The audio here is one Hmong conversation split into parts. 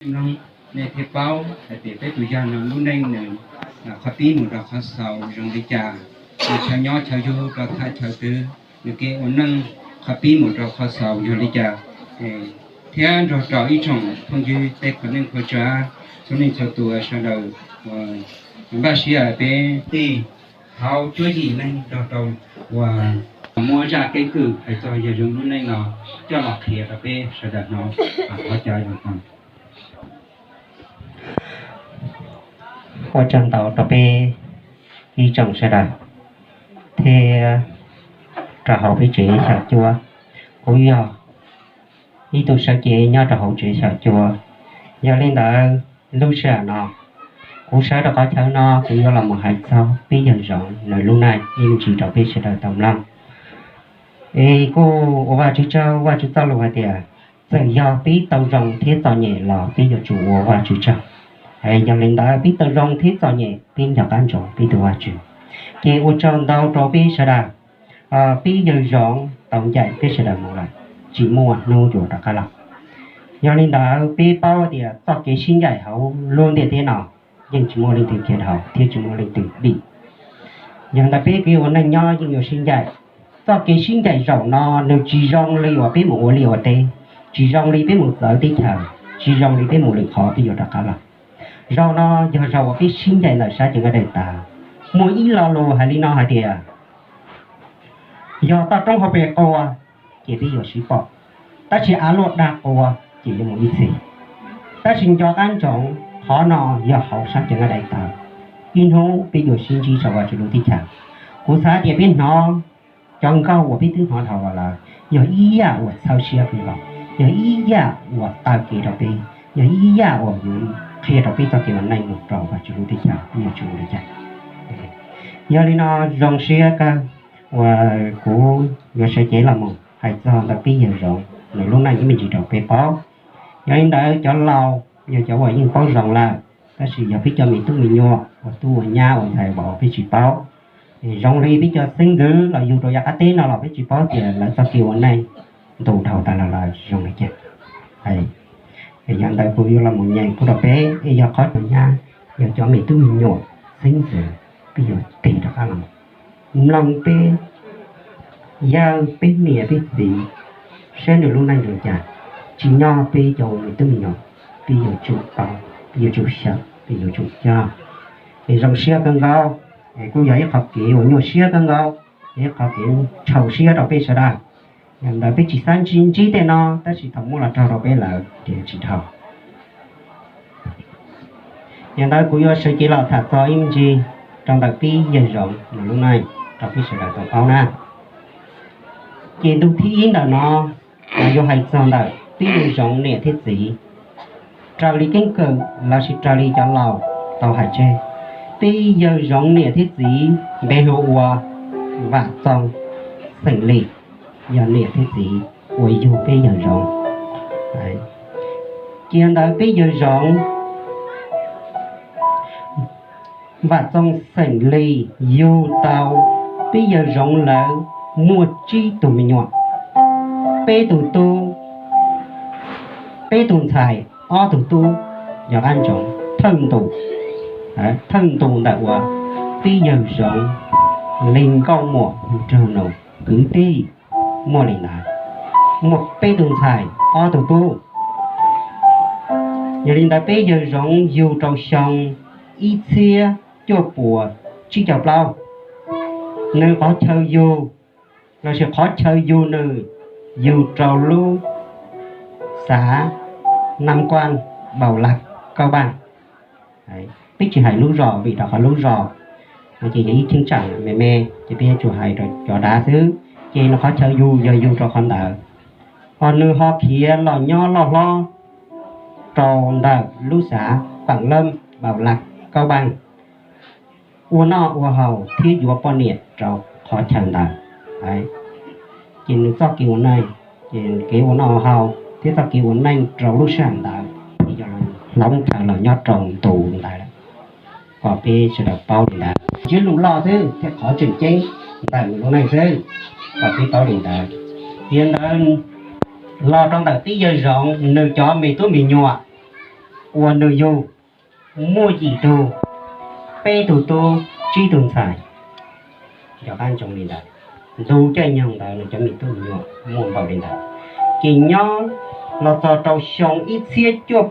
Mloog, nej thiaj paub hais tias peb tus yawg no lub neej nws qhov pib mus rau qhov xaus zoo li cas, nws chaw nyob chaw yug rau thaj chaw twg, nws kev ua neej qhov pib mus rau qhov xaus yog li cas, thiab nrog rau ib tsoom phooj ywg tej qhua neej qhua tsav, txhua leej txhua tus sawv daws uas npaj siab peb tej thaum cuab yim leej nrog rau uas muab zaj keeb kwm hais txog yawg Zoov lub neej no coj los qhia rau peb sawv daws hnov. Thov caw yawg Zoov. Ua tsaug ntau rau peb ib tsoom sawv daws thiab rau hauv peb tsev xyom cuab. Kuv yog ib tug sawv cev nyob rau hauv tsev xyom cuab. Yog li ntawd, lub sij hawm no kuv sawv rau qhov chaw no kuv yuav los mus hais txog peb yawg Zoov nws lub neej ib me ntsis rau peb sawv daws tau mloog. Es kuj ua Vajtswv tsaug, Vajtswv txoj lus hais tias, txawm yog peb tau zoo thiab txom nyem los peb yuav tsum ua Vajtswv tsaug. Yog li ntawd, peb tau zoo thiab txom nyem peb nco qab ntsoov peb tus Vajtswv. Ces ua tsaug ntau rau peb sawv daws. Peb yawg Zoov tau ncaim peb sawv daws mus lawm, tsis muaj hnub yuav rov qab los. Yog li ntawd, peb paub tias txoj kev sib ncaim hauv lub ntiaj teb no yeej tsis muaj leej twg khiav dhau thiab tsis muaj leej twg dim. Yog ntawd, peb kev ua neej nyob yeej yuav sib ncaim. Txoj kev sib ncaim zaum no nws tsis zoo li uas peb mus ua liaj ua teb, tsis zoo li peb mus txawv teb chaws, tsis zoo li peb mus lwm qhov peb yuav rov qab los. Zaum no yog zaum uas peb sib ncaim ntawm sab cev nqaij dai tas. Muaj ib lo lus hais li no hais tias, yog toj roob hauv pes qua, ces peb yuav sib pom, tab sis av luaj dag qua ces yuav mus ib txhis. Tab sis nco qab ntsoov, qhov no yog hauv sab cev nqaij dai tas. Ib hnub peb yuav sib ntsib saum Vajtswv lub teb chaws. Kuv xav tias peb hnov cov nkauj uas peb twb hnov dhau los lawm, yog ib yam uas txhawb siab peb los, yog ib yam uas taw kev rau peb, yog ib yam uas yuav qhia rau peb txoj kev ua neej mus rau Vajtswv lub teb chaws peb yuav tsum ua li cas. Yog li no, zoo siab kawg uas kuv yuav sawv cev los mus hais txog ntawm peb yawg Zoov nws lub neej ib me ntsis rau peb paub. Yog li ntawd, cov laus yog cov uas yeej paub zoo lawm, tab sis yog peb cov me tub me nyuam uas tub uas nyab uas ntxhais vauv peb tsis paub, zoo li peb cov xeeb ntxwv los yug rau yav qab teb no los peb tsis paub tias lawv txoj kev ua neej ntu dhau tas los lawm zoo li cas. Yog ntawd kuv yuav los mus nyeem pub rau peb, es yog qhov cov nyab, yog cov me tub me nyuam, xeeb ntxwv, peb yuav tig rov qab los mloog peb yawg, peb niam, peb txiv, saib nws lub neej zoo li cas. Tsim nyog peb cov me tub me nyuam, peb yuav tsum paub, peb yuav tsum xyaum, peb yuav tsum coj. Es zoo siab kawg nkaus, es kuj yog ib qho kev uas nyuaj siab kawg nkaus, ib qho kev txhaum siab rau peb sawv daws. Yog ntawd peb tsis xav ntsib ntsib tej no, tab sis thaum muab los raug rau peb lawm ces tsis dhau. Yog ntawd kuv yuav sawv cev los tham txog ib me ntsis rau ntawm peb yawg Zoov nws lub neej rau peb sawv daws tau paub na. Ces ntu thib ib ntawm no, yuav hais txog ntawm peb yawg Zoov niam thiab txiv. Raws li keeb kwm lossis raws li cov laus tau hais tseg, peb yawg Zoov niam thiab txiv npe hu ua Vam Txoos xeem Lis, yog niam thiab txiv uas yug peb yawg Zoov. Cia ntawd peb yawg Zoov, Vam Txoos xeem Lis yug tau peb yawg Zoov lawv muaj tsib tug me nyuam, peb tug tub, peb tug ntxhais, ob tug tub. Yog qab ntsoov thawj ntu, thawj ntu ntawm uas peb yawg Zoov li nkauj muam nraug nus kwv tij muaj li ntawd, muaj peb tug ntxhais ob tug tub. Yog li ntawd peb yawg Zoov yug rau xyoo ib txhiab cuaj puas tsib caug plaub. Nws qhov chaw yug lossis qhov chaw yug nws yug rau lub xav Nam Kuaj Npaum Laj Kauj Npaaj. Peb tsis hais lub zos vim rau qhov lub zos no ces yog ib cheeb tsam me me, ces peb tsuas hais rau cov dav xwb. Ces nws qhov chaw yug yog yug rau qhov ntawd, ho nws ho khiav los nyob loj hlob rau ntawm lub xav Pam Laj Npaum Laj Kauj Npaaj, ua noj ua haus thiab yuav poj niam rau qhov chaw ntawd. Ces nws txoj kev ua neej, ces kev ua noj ua haus thiab txoj kev ua neej rau lub sij hawm ntawd, ces yog hloov chaw los nyob rau ntu ntawd lawm. Kom peb sawv daws paub li ntawd, ntsiab lus loj xwb thiab qhov tseem ceeb ntawm nws lub neej xwb, kom peb paub li ntawd. Yog ntawd, los rau ntawm peb yawg Zoov nws cov me tub me nyuam, uas nws yug muaj yim tug, peb tug tub, tsib tug ntxhais. Nco qab ntsoov li ntawd, ntu caij nyoog ntawd nws cov me tub me nyuam muaj npaum li ntawd. Ces nyob los txog rau xyoo ib txhiab cuaj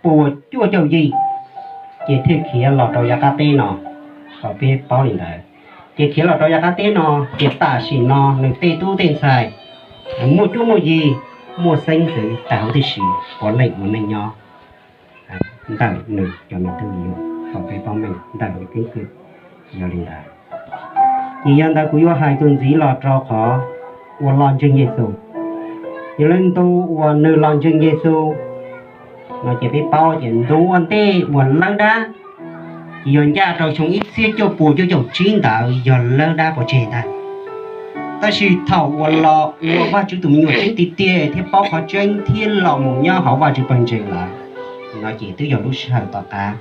puas cuaj caum yim, ces thiaj khiav los rau yav qab teb no, kom peb paub li ntawd. Ces khiav los rau yav qab teb no, ces tam sim no nws tej tub tej ntxhais muaj cuab muaj yig, muaj xeeb ntxwv tag huv tib si, puav leej ua neej nyob ntawm nws cov me tub me nyuam, kom peb paub meej ntawm nws keeb kwm. Yog li ntawd, ces yog ntawd kuv yuav hais txuas ntxiv los rau qhov uas los ntseeg Yexus. Yog li ntu uas nws los ntseeg Yexus no ces peb paub tias ntu ua ntej uas lawb dab, ces yog ncaj rau xyoo ib txhiab cuaj puas cuaj caum tsib ntawd yog lawb dab pov tseg ntag. Tab sis thaum uas los ua Vajtswv tus me nyuam tseeb tiag tiag thiab paub qhov tseeb thiab los mus nyob hauv Vajtswv pawg ntseeg lawm no ces twb yog lub sij hawm tom qab,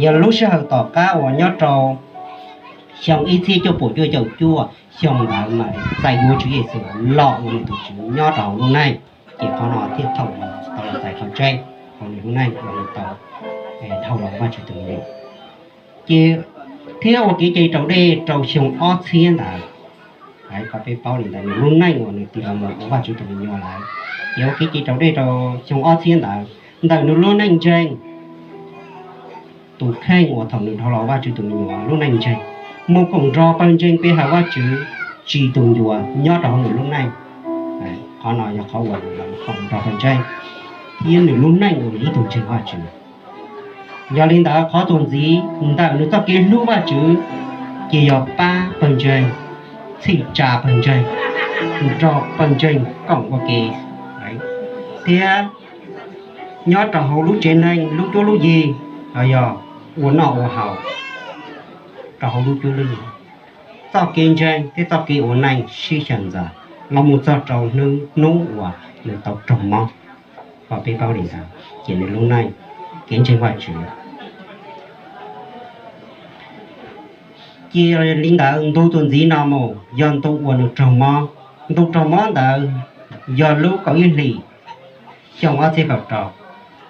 yog lub sij hawm tom qab uas nyob rau xyoo ib txhiab cuaj puas cuaj caum cuaj, xyoo ntawd mas txais yuav Tswv Yexus los ua nws tus Tswv nyob rau hauv lub neej. Ces qhov no thiaj thaum tau los txais qhov tseeb hauv nws lub neej uas nws tau dhau los Vajtswv tus me nyuam. Ces thiab ua kev cai raus dej rau xyoo ob txhiab ntawd. Kom peb paub li ntawd nws lub neej uas nws tig los mus ua Vajtswv tus me nyuam lawm. Ces ua kev cai raus dej rau xyoo ob txhiab ntawd, ntawm nws lub neej ntseeg, tus kheej uas thaum nws dhau los Vajtswv tus me nyuam lub neej ntseeg, mus koom nrog pawg ntseeg pe hawm Vajtswv, tsis tu ncua nyob rau hauv nws lub neej. Qhov no yog qhov uas nws koom nrog pawg ntseeg thiab nws lub neej uas nws ib tug ntseeg Vajtswv. Yog li ntawd qhov txuas ntxiv ntawm nws txoj kev hlub Vajtswv ces yog pab pawg ntseeg, txhim tsa pawg ntseeg, nrog pawg ntseeg koom ua ke, thiab nyob rau hauv lub tsev neeg lub cuab lub yig, los yog ua noj ua haus rau hauv lub cuab lub yig, txoj kev ntseeg thiab txoj kev ua neej sib xyaw ntxaws los mus txog rau hnub uas nws tau raug mob. Kom peb paub li ntawd ces nws lub neej kev ntseeg Vajtswv. Cia li ntawd ntu txuas ntxiv no mus yog ntu uas nws raug mob. Ntu raug mob ntawd yog lub kaum ib hlis xyoo ob txhiab kaum rau.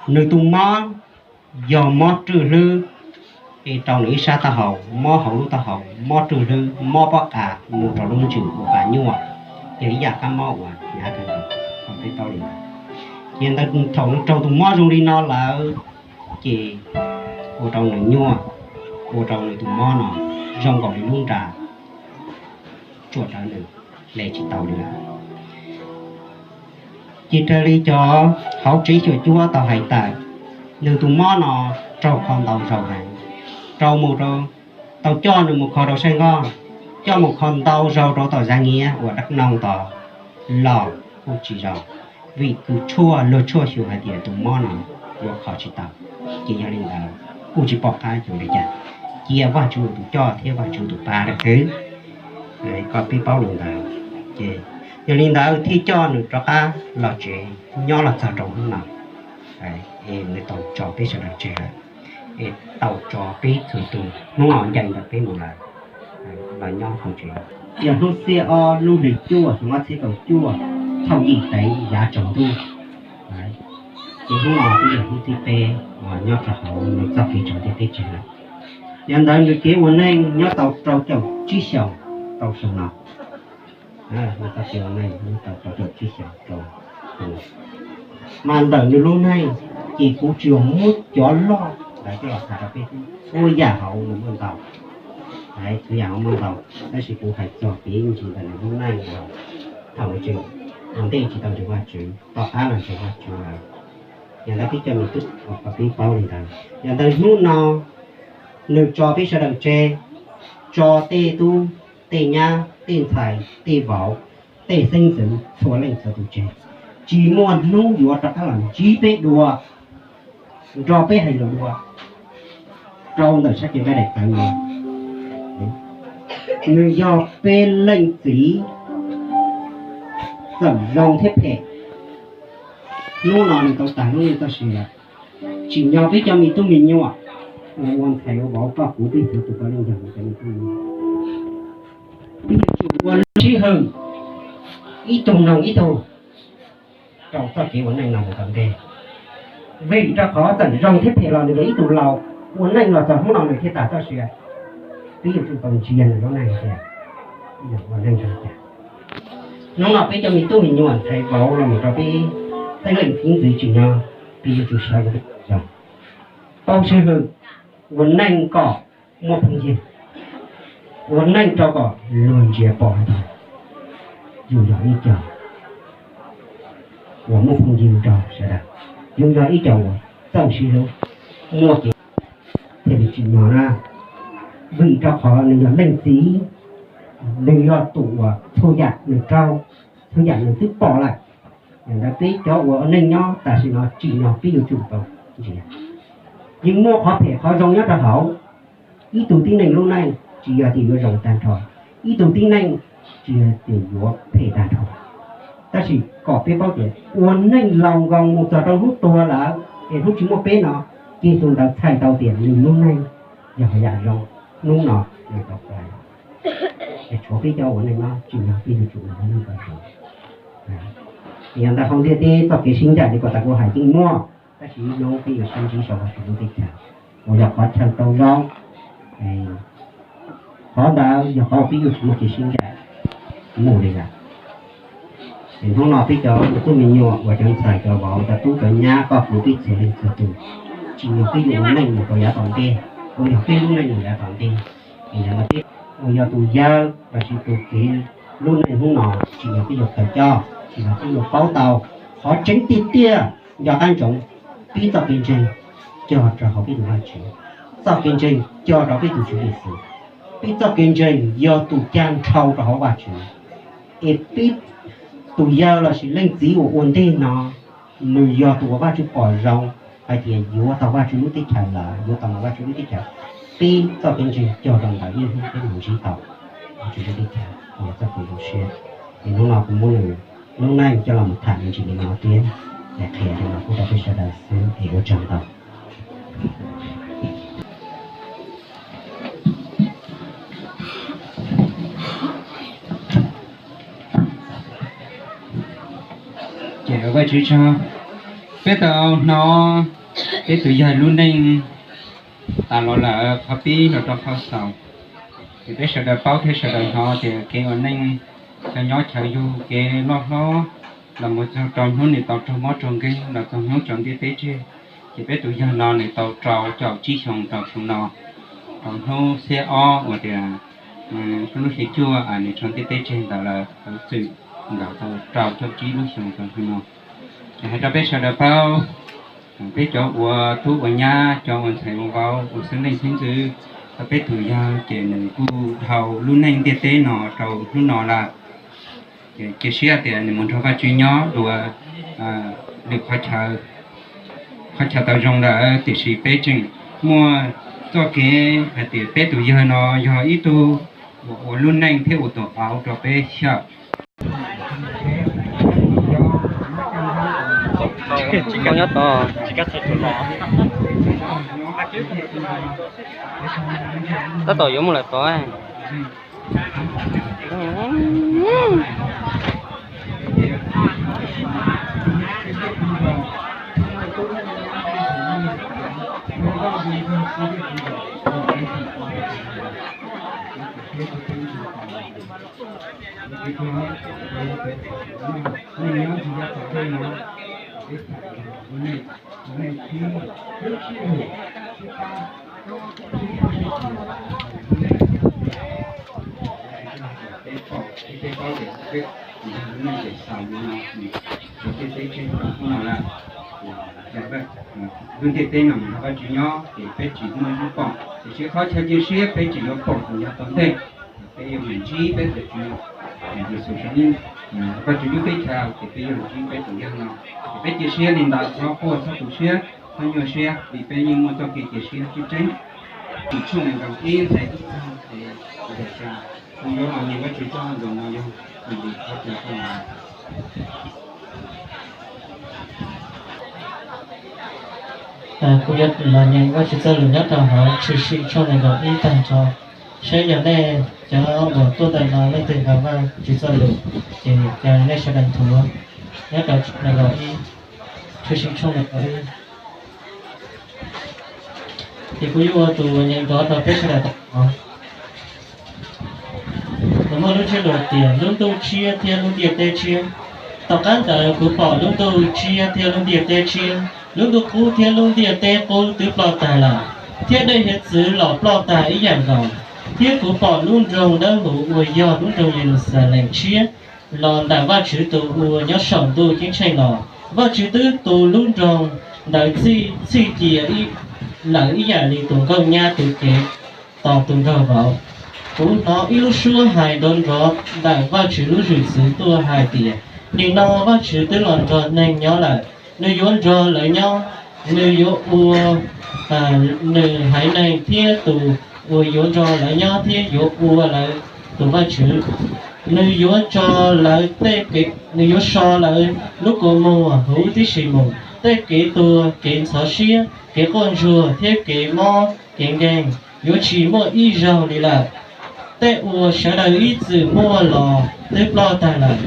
Nws tus mob yog mob rwj hlwb, es rau nws ib sab taub hau, mob hauv lub taub hau, mob rwj hlwb, mob pob qa mus rau lub ntsws ua pa nyuaj, yog ib yam kab mob uas hnyav kawg nkaus, peb paub li ntawd. Ces ntawd thaum nws raug tus mob zoo li no lawm, ces ua rau nws nyuaj, ua rau nws tus mob no zoo nkaus li lub nra tsuam rawv nws, hle tsis tau li lawm. Ces raws li cov hauv tsev xyuam cuab tau hais tawm, nws tus mob no raug kho ntau zaus heev, raug mus rau, tau coj nws mus kho rau saib nkoj, coj mus kho ntau zaus rau tom Zab Nyiab uas Dab Noog tod los kuj tsis zoo, vim kws tshuaj luag tshuaj xyuas hais tias tus mob no yuav kho tsis tau. Ces yog li ntawd kuj tsis pom qab yuav li cas, cia Vajtswv ua tus coj thiab Vajtswv ua tus pab lawm xwb. Kom peb paub li ntawd, ces yog li ntawd thiaj coj nws rov qab los tsev nyob los txog rau hnub no, es nws tau tso peb sawv daws tseg lawm, es tau tso peb txhua tus hnub no ncaim ntawm peb mus lawm, los nyob hauv tsev. Yog hnub xiab ob lub hlis cuaj xyoo ob txhiab kaum cuaj, thaum yim teev yav tsaus ntuj, ces hnub no twb yog hnub thib peb uas nyob rau hauv nws txoj kev tso ntiaj teb tseg lawm. Yog ntawd nws kev ua neej nyob tau rau caum tsib xyoos rau xyoo no. Nws txoj kev ua neej nyob tau rau caum tsib xyoos rau xyoo no. Mas ntawm nws lub neej, ces kuv tsuas muab cov loj ntawd coj los hais rau peb txhua yam hauv nws muaj ntau, txhua yam hauv muaj ntau, tab sis kuv hais txog kev ntsis ntawm nws lub neej uas thaum nws tseem ua ntej tsis tau ntseeg Vajtswv, tom qab los ntseeg Vajtswv lawm. Yog ntawd peb cov me tub kom peb paub li ntawd. Yog ntawd hnub no nws tso peb sawv daws tseg, tso tej tub tej nyab, tej ntxhais tej vauv, tej xeeb ntxwv txhua leej txhua tus tseg, tsis muaj hnub yuav rov qab los ntsib peb dua, nrog peb hais lus dua rau ntawm sab cev nqaij daim tawv no. Nws yog peb leej txiv txawm zoo thiab phem, hnub no nws tau tag lub neej txoj sia lawm. Tsim nyog peb cov me tub me nyuam uas ua ntxhais ua vauv koj kuv peb txhua tus puav leej yog nws cov me tub me nyuam, peb yuav tsum ua lub sij hawm ib tug mloog ib tug rau txoj kev ua neej no mus tau ntej. Vim rau qhov txawm zoo thiab phem los nws yog ib tug laus ua neej los txog hnub no nws thiaj tas txoj sia. Peb yuav tsum tau ntsia nws lub neej tias nws ua neej zoo cas. Hnub no peb cov me tub me nyuam ntxhais vauv los mus rau peb tej leej txiv ntxwv tsim nyog peb yuav tsum sawv ua neej zoo, tau sij hawm ua neej kom muaj phooj ywg, ua neej rau kom luag ntsia pom hais tias yus yog ib co uas muaj phooj ywg rau sawv daws, yus yog ib co uas txawj sib hlub, muaj kev thiaj li tsim nyog na. Vim rau qhov nws yog leej txiv, nws yog tus uas txhua yam nws raug, txhua yam nws twb pom lawm. Yog ntawd peb cov uas ua neej nyob tam sim no tsim nyog peb yuav tsum tau ntsia, yeej muaj qhov phem qhov zoo nyob rau hauv. Ib tug tib neeg lub neej tsis yog tias yuav zoo tag nrho, ib tug tib neej tsis yog tias yuav phem tag nrho. Tab sis kom peb paub tias ua neej laus nkoos mus txog rau hnub tuag lawm es hnub tsis muaj peb no, ces tus ntawd txhais tau tias nws lub neej yog yam zoo hnub no nws tau pais. Es tshuav peb cov ua neej no tsim nyog peb yuav tsum ua neej kom zoo. Yog ntawd hauv ntiaj teb txoj kev sib ncaim li kom tas kuv hais yeej muaj, tab sis hnub no peb yuav sib ntsib saum Vajtswv lub teb chaws uas yog qhov chaw tau zoo. Qhov ntawd yog qhov uas peb yuav tsum muaj kev sib ncaim mus li lawm. Es hnub no peb cov me tub me nyuam uas cov ntxhais cov vauv cov tub cov nyab koj kuv peb txhua leej txhua tus, tsim nyog peb yuav ua neej mus rau yav tom ntej, uas yog peb lub neej mus yav tom ntej. Es yog no peb uas yog tus yawg lossis tus txiv lub neej hnub no tsim nyog peb yuav khaws coj, tsim nyog peb yuav paub tau qhov tseeb tiag tiag nco qab ntsoov, pib txoj kev ntseeg cog rau hauv peb tus Vajtswv, txoj kev ntseeg cog rau peb tus Tswv Yexus, peb txoj kev ntseeg yog tus cag nrhau rau hauv Vajtswv. Es peb tus yawg lossis leej txiv uas ua ntej no, nws yog tus uas Vajtswv pom zoo hais tias yuav tau Vajtswv lub teb chaws lawm, yuav tau mus Vajtswv lub teb chaws. Peb txoj kev ntseeg cog rau ntawd yeej hnub peb mus ntsib tau Vajtswv lub teb chaws uas yog txoj kev zoo siab. Es hnub no kuv muab nws lub neej coj los mus tham me ntsis li no thiab, es qhia li no pub rau peb sawv daws xwb es ua tsaug ntau. Ces Vajtswv tsaug, peb tau hnov peb tus yawg lub neej tas los lawm qhov pib los rau qhov xaus. Ces peb sawv daws paub thiab sawv daws hnov tias kev ua neej chaw nyob chaw yug, kev loj hlob los mus txog rau hnub nws tau raug mob raug nkeeg los txog hnub tso ntiaj teb tseg. Ces peb tus yawg no nws tau rau caum tsib xyoos rau xyoo no, rau hnub xiab ob uas tias lub hlis cuaj nws tso ntiaj teb tseg ntawd lawm, tau txwm ntawd tau rau caum tsib lub xyoo rau xyoo no. Ces hais rau peb sawv daws paub, peb cov ua tub ua nyab, cov ua ntxhais ua vauv, ua xeeb leej xeeb ntxwv, tau peb tus yawg ces nws kuj dhau lub neej ntiaj teb no rau hnub no lawm. Ces cia siab tias nws mus nrog Vajtswv nyob dua lwm qhov chaw tau zoo lawm, tiam sis peb tseem muaj txoj kev hais tias peb tus yawg no yog ib tug uas ua lub neej thiab ua tus auv rau peb xyaum. Tsis koj nyob tod. Tab tom yuav mus lawm tod. Lub ntiaj teb no mus nrog Vajtswv nyob ces peb tsis muaj ib poom, tiam sis qhov chaw cia siab peb tseem yuav poom tus yawg tom ntej. Peb yuav mus ntsib peb tus Tswv, Yexus Khetos, Vajtswv lub teb chaws, ces peb yuav mus ntsib peb tus yawg no. Ces peb cia siab li ntawd, txhob quaj txhob tu siab, txhob nyuaj siab, vim peb yeej muaj txoj kev cia siab tseeb tseeb. Tus tshooj nees nkaum ib ntxhais ib txog ces ua cas kuv yuav los nyeem Vajtswv txoj hauj lwm no yog vim li qhov twg? Kuv yuav los nyeem Vajtswv txoj lus nyob rau hauv Tshwm Sim tshooj nees nkaum ib tag nrho, saib yog nej cov uas tuaj ntawm no leej twg nqa Vajtswv txoj lus, ces cia nej sawv daws nthuav nyob rau nees nkaum ib, Tshwm Sim tshooj nees nkaum ib. Ces kuv yuav ua tus nyeem nrov rau peb sawv daws tau hnov. Kuv muaj lub ntsiab lus tias lub ntuj tshiab thiab lub ntiaj teb tshiab. Tom qab ntawd kuv pom lub ntuj tshiab thiab lub ntiaj teb tshiab, lub ntuj qub thiab lub ntiaj teb qub twb ploj tag lawm, thiab dej hiav txwv los ploj tag ib yam nkaus. Thiab kuv pom lub nroog dawb huv uas yog lub nroog Yeluxalees tshiab los ntawm Vajtswv tus uas nyob saum ntuj ceeb tsheej los. Vajtswv twb tu lub nroog ntawd txhij cia lawm ib yam li tus nkauj nyab tu cev tos tus nraug vauv. Kuv hnov ib lub suab hais nrov nrov ntawm Vajtswv lub zwm txwv tuaj hais tias, nim no Vajtswv twb los nrog neeg nyob lawm. Nws yuav nrog lawv nyob, nws yuav ua nws haiv neeg thiab tus uas yuav nrog lawv nyob thiab yuav ua lawv tus Vajtswv. Nws yuav tso lawv tej, nws yuav so lawv lub kua muag huv tib si mus. Tej kev tuag, kev ntxhov siab, kev quaj ntsuag thiab kev mob kev nkeeg yuav tsis muaj ib zaug li lawm. Tej uas sawv daws ib txwm muaj los twb ploj tag lawm.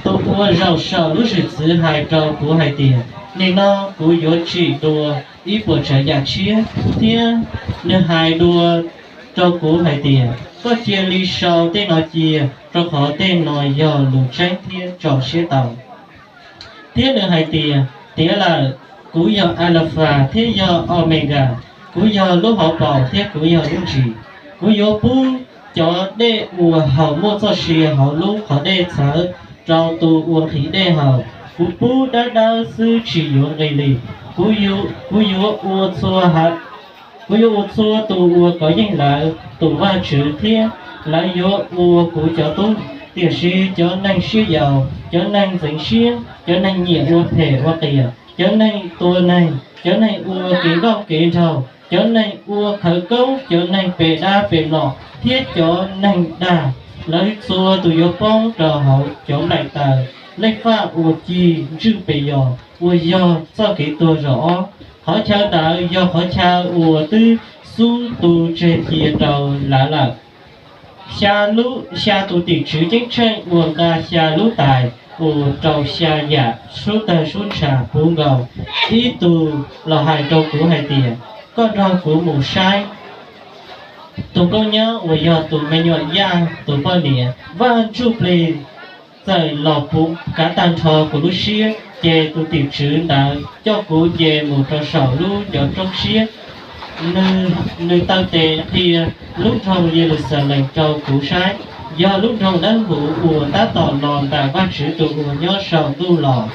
Tus uas zaum saum lub zwm txwv hais rau kuv hais tias, nim no kuv yuav tsim dua ib puas tsav yam tshiab. Thiab nws hais dua rau kuv hais tias, koj cia li sau tej no cia, rau qhov tej no yog lus tseeb thiab tso siab tau. Thiab nws hais tias, tiav lawm, kuv yog Alafas thiab yog Aumekas, kuv yog lub hauv paus thiab kuv yog lub ntsis. Kuv yuav pub cov dej uas haus muaj txoj sia hauv lub qhov dej txhawv rau tus uas nqhis dej haus. Kuv pub dawb dawb xwb tsis yuav nqi li. Kuv yuav ua txhua Kuv yuav ua txhua tus uas kov yeej lawv tus Vajtswv, thiab lawv yuav ua kuv cov tub. Tiam sis cov neeg siab yaus, cov neeg ntxeev siab, cov neeg nyiam ua phem ua qias, cov neeg tua neeg, cov neeg ua kev nkauj kev nraug, cov neeg ua khawv koob, cov neeg pe dab pe mlom, thiab cov neeg dag, lawv txhua tus yuav poob rau hauv cov nplaim taws lej faj uas ci ntswj pes yos, uas yog txoj kev tuag zaum ob. Qhov chaw ntawd yog qhov chaw uas twb xub tu tseg cia rau lawv lawm. Xya tus tim tswv ceeb tsheej uas nqa xya lub tais uas rau xya yam sub tawg sub ntsha puv nkaus, ib tug los hais rau kuv hais tias, koj nrog kuv mus saib. Tus nkauj nyab uas yog tus me nyuam Yaj tus poj niam, Vaj Ntsujplig txawm los puv kav tag nrho kuv lub siab, ces tus tim tswv ntawd coj kuv nce mus rau saum lub cov roob siab. Nws taw tes qhia lub nroog Yeluxalees rau kuv saib, yog lub nroog dawb huv uas tab tom los ntawm Vajtswv tus uas nyob saum ntuj los.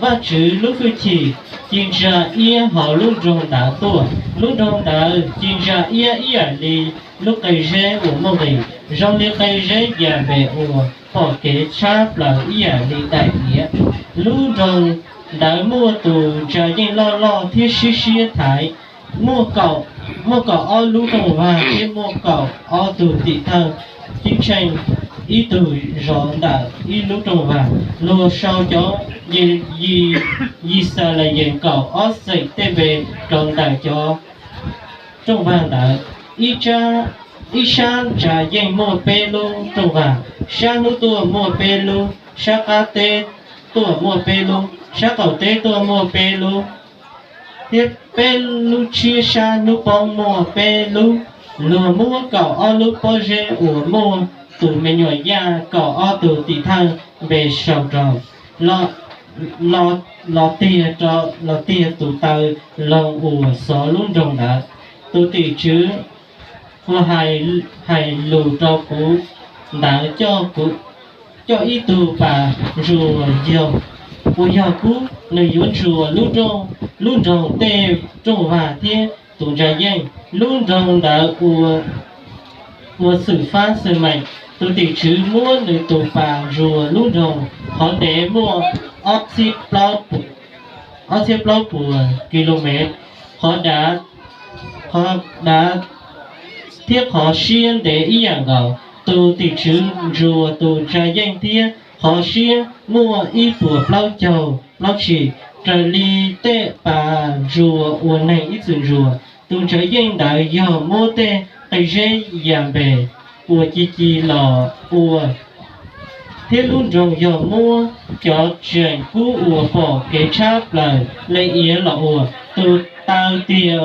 Vajtswv lub hwj chim ci ntsa iab hauv lub nroog ntawd tuaj. Lub nroog ntawd ci ntsa iab ib yam li lub qe zeb uas muaj nqis, zoo li qe zeb yas npes uas pom kev tshab plaws ib yam li daim tiav. Lub nroog ntawd muaj tus ntsa yeej loj loj thiab sib siab thaiv. Muaj kaum ob lub rooj vag thiab muaj kaum ob tug tim thawj ceeb tsheej, ib tug zov ntawm ib lub rooj vag. Luag sau cov Yixalayees kaum ob xeem tej npe rau ntawm cov rooj vag ntawd. Ib sab ntsa yeej muaj peb lub rooj vag, sab hnub tuaj muaj peb lub, sab qab teb tuaj muaj peb lub, sab qaum teb tuaj muaj peb lub, thiab peb lub tshiab sab hnub poob muaj peb lub. Luag muab kaum ob lub pob zeb uas muaj tus me nyuam Yaj kaum ob tug tim thawj npe sau rau, los tiag tus taw loo uas xov lub nroog ntawd. Tus tim tswv uas hais lus rau kuv ntawd coj ib tug pas ntsuas uas yog kub, nws yuav ntsuas lub nroog tej rooj vag thiab tus ntsa yeej. Lub nroog ntawd ua xwm fab xwm meem. Tus tim tswv muab nws tus pas ntsuas lub nroog, qhov ntev muaj ob txhiab plaub puas kis lus mev, qhov dav qhov dav thiab qhov siab ntev ib yam nkaus. Tus tim tswv ntsuas tus ntsa yeej thiab qhov siab muaj ib puas plaub caug plaub tshim, raws li tej pas ntsuas uas neeg ib txwm ntsuas. Tus ntsa yeej ntawd yog muab tej qe zeb yas npes uas ci ci los ua, thiab lub nroog yog muab cov tseem kub uas pom kev tshab plaws le iav los ua. Tus taw tiag